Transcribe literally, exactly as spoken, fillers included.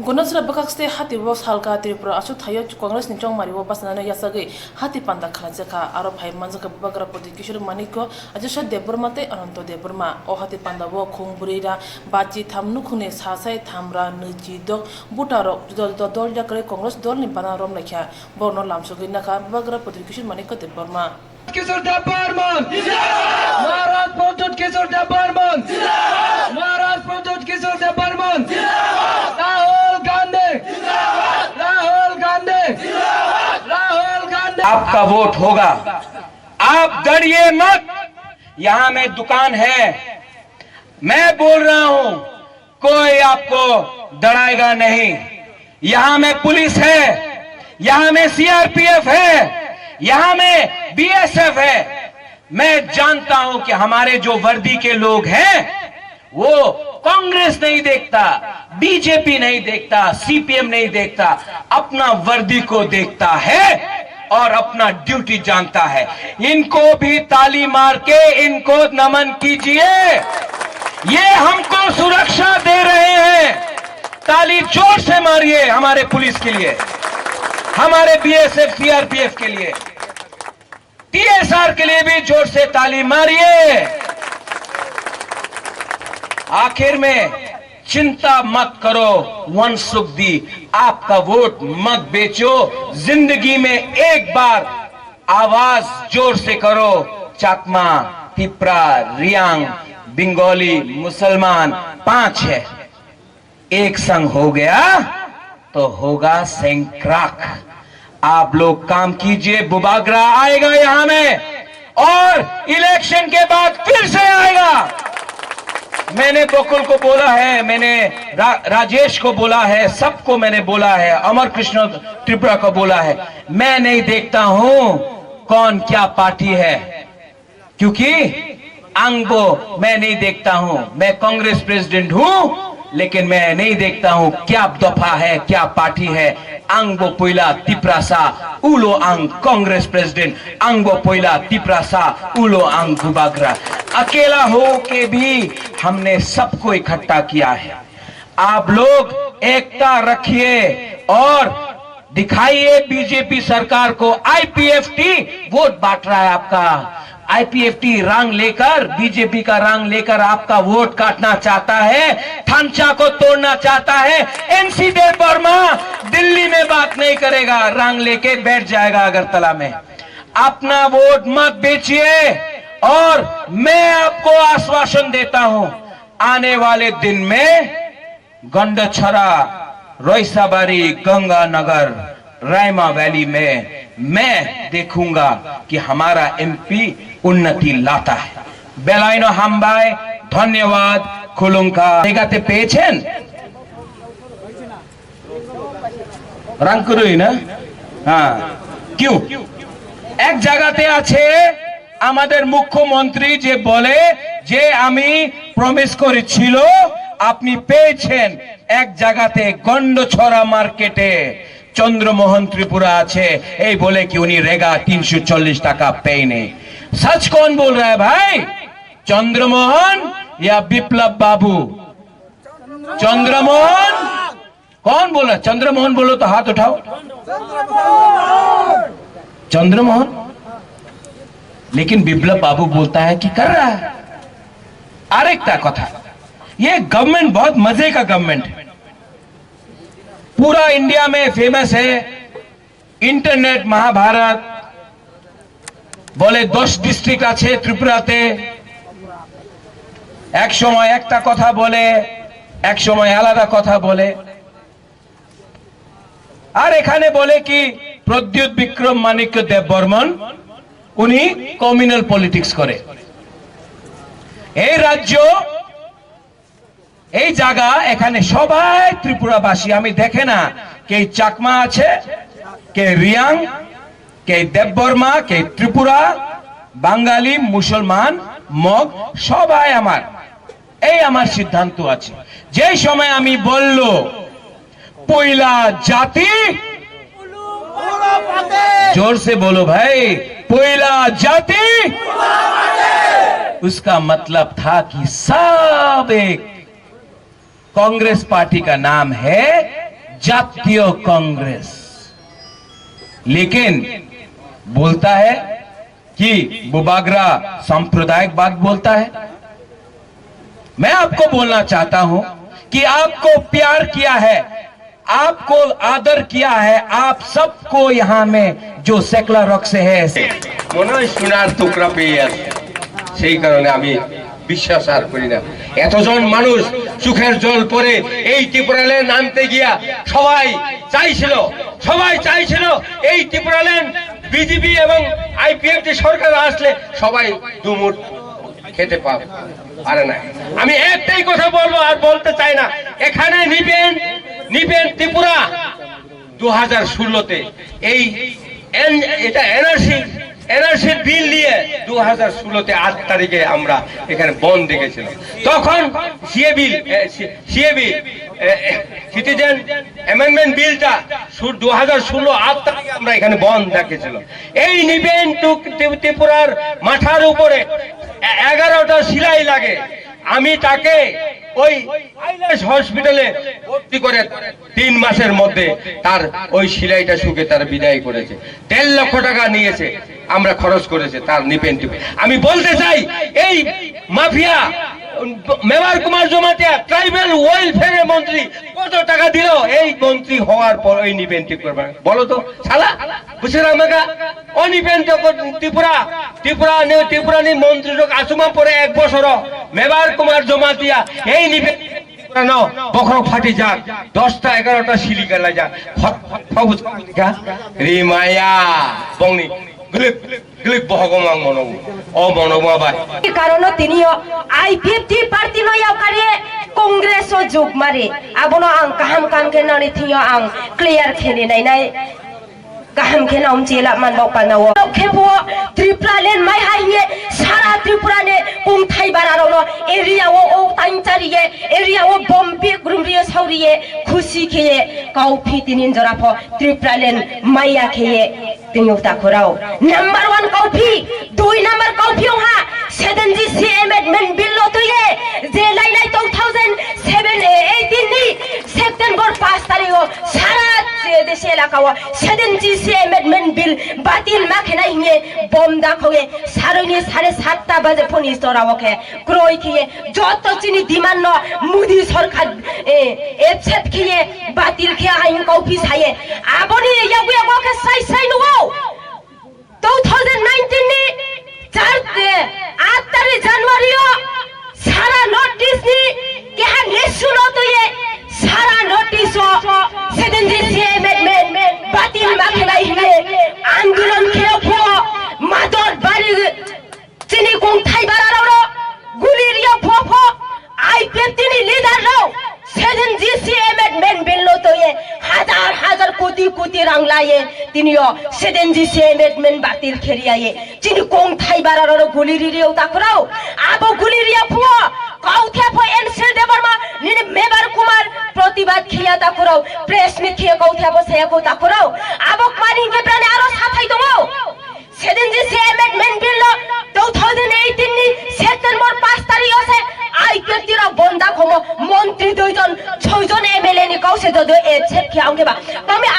Gunasra bwkhakste hati o salka Tripura aswk thaio Congress ni chongmari o bachanani yachagwi hati panda khlaijakha. Aro phai manjakha Bubagra Pradyut Kishore Manikya, Ajasha Debbarma tei Ananto Debbarma. O hati panda o khung bwrwi ra bachi tham nukhungni sa sai tham ra nwichi dok buta rok juda juda dol yakarwi Congress dol ni bana romlaikha. Borno lamsogwi nakha Bubagra Pradyut Kishore Manikya Debbarma. Kishore Debbarma! Maharaj Pradyut Kishore Debbarma! Maharaj Pradyut Kishore Debbarma! Rahul Gandhi! Rahul Gandhi! Rahul Gandhi! आपका वोट होगा, आप डरिए मत। यहाँ में दुकान है, मैं बोल रहा हूँ, कोई आपको डराएगा नहीं। यहाँ में पुलिस है, यहाँ में सीआरपीएफ है, यहाँ में बीएसएफ है। मैं जानता हूं कि हमारे जो वर्दी के लोग हैं, वो कांग्रेस नहीं देखता, बीजेपी नहीं देखता, सीपीएम नहीं देखता, अपना वर्दी को देखता है और अपना ड्यूटी जानता है। इनको भी ताली मार के इनको नमन कीजिए। ये हमको सुरक्षा दे रहे हैं। ताली जोर से मारिए हमारे पुलिस के लिए, हमारे बीएसएफ, सीआरपीएफ के लिए, टीएसआर के लिए भी जोर से ताली मारिए। आखिर में, चिंता मत करो वंशुक दी, आपका वोट मत बेचो। जिंदगी में एक बार आवाज जोर से करो, चाकमा, तिपरा, रियांग, बंगाली, मुसलमान, पांच है। एक संग हो गया तो होगा सेंक्राक। आप लोग काम कीजिए, बुबागरा आएगा यहाँ में और इलेक्शन के बाद फिर से आएगा। मैंने बकुल को बोला है, मैंने रा-, राजेश को बोला है, सबको मैंने बोला है, अमर कृष्ण त्रिपुरा को बोला है। मैं नहीं देखता हूँ कौन क्या पार्टी है, क्योंकि आंगबो मैं नहीं देखता हूं, मैं कांग्रेस प्रेसिडेंट हूं, लेकिन मैं नहीं देखता हूं क्या दफा है, क्या पार्टी है। आंगबो पहिला तिप्रासा, उलो आंग कांग्रेस प्रेसिडेंट, आंगबो पहिला तिप्रासा, उलो आंग बुबागरा। अकेला हो के भी हमने सबको इकट्ठा किया है। आप लोग एकता रखिए और दिखाइए बीजेपी सरकार को। आईपीएफटी वोट बांट रहा है आपका। आईपीएफटी रंग लेकर, बीजेपी का रंग लेकर आपका वोट काटना चाहता है, थांचा को तोड़ना चाहता है। एनसी देव वर्मा दिल्ली में बात नहीं करेगा, रंग लेके बैठ जाएगा अगरतला में। अपना वोट मत बेचिए और मैं आपको आश्वासन देता हूं, आने वाले दिन में गंडछरा, रोइसाबारी, गंगानगर, रायमा वैली में मैं देखूंगा कि हमारा एमपी उन्नति लाता है। Belaino hambai, dhonyobad, khulumkha. জায়গাতে পেয়েছেন? রাং করুই না? হ্যাঁ। क्यों? এক জায়গাতে আছে আমাদের মুখ্যমন্ত্রী যে বলে যে আমি প্রমিস করেছিল, আপনি পেয়েছেন। এক জায়গাতে গন্ডছড়া মার্কেটে চন্দ্রমোহন ত্রিপুরা আছে, এই বলে কি উনি রেগা তিনশো চল্লিশ টাকা পেয়নি। सच कौन बोल रहा है भाई? चंद्रमोहन या विप्लव बाबू? चंद्रमोहन। कौन बोल रहा है? चंद्रमोहन बोलो तो हाथ उठाओ। चंद्रमोहन। लेकिन विप्लव बाबू बोलता है कि कर रहा है। আরেকটা কথা, ये गवर्नमेंट बहुत मजे का गवर्नमेंट है। पूरा इंडिया में फेमस है इंटरनेट महाभारत। বলে দশ ডিস্ট্রিক্ট আছে ত্রিপুরাতে। এক সময় একটা কথা বলে, এক সময় আলাদা কথা বলে। আর এখানে বলে কি, প্রদ্যুৎ বিক্রম মাণিক্য দেব বর্মন উনি কমিউনাল পলিটিক্স করে। এই রাজ্য, এই জায়গা, এখানে সবাই ত্রিপুরাবাসী। আমি দেখে না কে চাকমা আছে, কে রিয়াং, কে দেববর্মা, কে ত্রিপুরা, বাঙালি, মুসলমান, মগ, সবাই আমার। এই আমার সিদ্ধান্ত আছে। যে সময় আমি বলল পয়লা জাতি, जोर से बोलो भाई, পয়লা জাতি, उसका मतलब था कि सब एक। कांग्रेस पार्टी का नाम है জাতীয় কংগ্রেস। लेकिन बोलता है कि बुबागरा सांप्रदायिकवाद बोलता है। मैं आपको बोलना चाहता हूं कि आपको प्यार किया है, आपको आदर किया है, आप सबको यहां में जो सेकला रख से है, মনে হয় সোনার টুকরা পেয়ে আছে, সেই কারণে আমি বিশ্বাস আর করি না। এতজন মানুষ চোখের জল পরে এই ত্রিপুরাল্যান্ড আনতে গিয়া সবাই চাইছিল, সবাই চাইছিল এই ত্রিপুরাল্যান্ড বিজেপি এবং আইপিএফটি সরকার আসলে সবাই দুমুট খেতে পাবে, পারে না। আমি একটাই কথা বলবো আর বলতে চাই না, এখানে নিবেন, নিবেন ত্রিপুরা দু হাজার ষোলোতে এই এন-, এটা এনআরসি, এনআরসি বিল নিয়ে দু হাজার ষোলোতে আট তারিখে আমরা এখানে বন্ধ দেখেছিলাম। তখন সিএ বিল, এ, সি-, সিএ বিল, এ, এ, সিটিজেন অ্যামেন্ডমেন্ট বিলটা সু-, দু হাজার ষোলো আট তারিখে আমরা এখানে বন্ধ দেখেছিলাম। এই নিবেন টু-, ত্রি-, ত্রিপুরার মাথার উপরে এ-, এগারোটা সিলাই লাগে। আমি তাকে ওই আইল্যান্ড হসপিটালে ভর্তি করে তিন মাসের মধ্যে তার ওই সিলাইটা শুকে তার বিদায় করেছে। দেড় লক্ষ টাকা নিয়েছে, আমরা খরচ করেছে তার নিবেন টিপে। আমি বলতে চাই, এই মাফিয়া মেবার কুমার জমাতিয়া ট্রাইবাল ওয়েলফেয়ারের মন্ত্রী কত টাকা দিল এই মন্ত্রী হওয়ার পর ওই নিবেন টিপ করবে? বলো তো শালা, বুঝে রাখবে কা? অনিবেন ত্রিপুরা, ত্রিপুরা নে-, ত্রিপুরা নি মন্ত্রী লোক আসুমা পরে এক বছর মেবার কুমার জমাতিয়া এই নিবেন ত্রিপুরা ন বখরো ফাটি যাক, দশটা এগারোটা সিলি গেলা যাক। হত, হত, হত, হত, রিমায়া বংনি গলিক, গলিক বহগম ang mono, o mono ma bai. Karono tinio IPFT party no yaukari Congress o jug mari. Abono ang kaham kaham khe nani thingyo ang clear khe ni nai nai. Kaham khe no umchi la man bok panao. Khe bo Tripura len mai hai ye sara Tripura ne kung thai bara rok no area o o tain chari ye area o bomb pe grum ri ye sauri ye khusi khe ye kau phi tinin jora pho Tripura len maya khe ye. Tini uta khorao. Number one kauphi, dui number kauphi ong ha, seven G C amendment bill lo tui ye, je lai lai two thousand seven, eh, eighteen ni September paanch tarikh o sara je deshe elaka o seven G C amendment bill batil ma khe nai hing ye bom da khong ye, saroi ni sare satta baje phone store o khe. Kroi khiye joto chini demand no Modi sarkar, eh, accept khiye batil khiya hai wngkha office haye. Aboni yago yago khe sai sai nugo. Two thousand nineteen ni char, eh, aat tarikh January o sara North East ni keha nesu no tuye sara North East o seven G C amendment batil ma khe nai hingye andolon khiye pho mador bari Chini kongthai bara rok guli riya pho pho, I P F T ni leader rok seven G C amendment bill no toye hajar hajar koti koti rang laye tini o seven G C amendment batil kheriya ye. Chini kongthai bara rok guli riya takhurao. Abo guli riya pho, kauthe pho N C Debbarma nini Mebar Kumar protibad khiya takhurao, press meet khiya kauthe pho saya ko takhurao. Abo kmani hingke brani aro sathai tongo. Seven G C amendment bill no two thousand eighteen ni September paanch tarikh o se I P F T rok bonda khomo montri dui jon, soi jon M L A ni kau se jodo accept khiya ongke ba. Tamo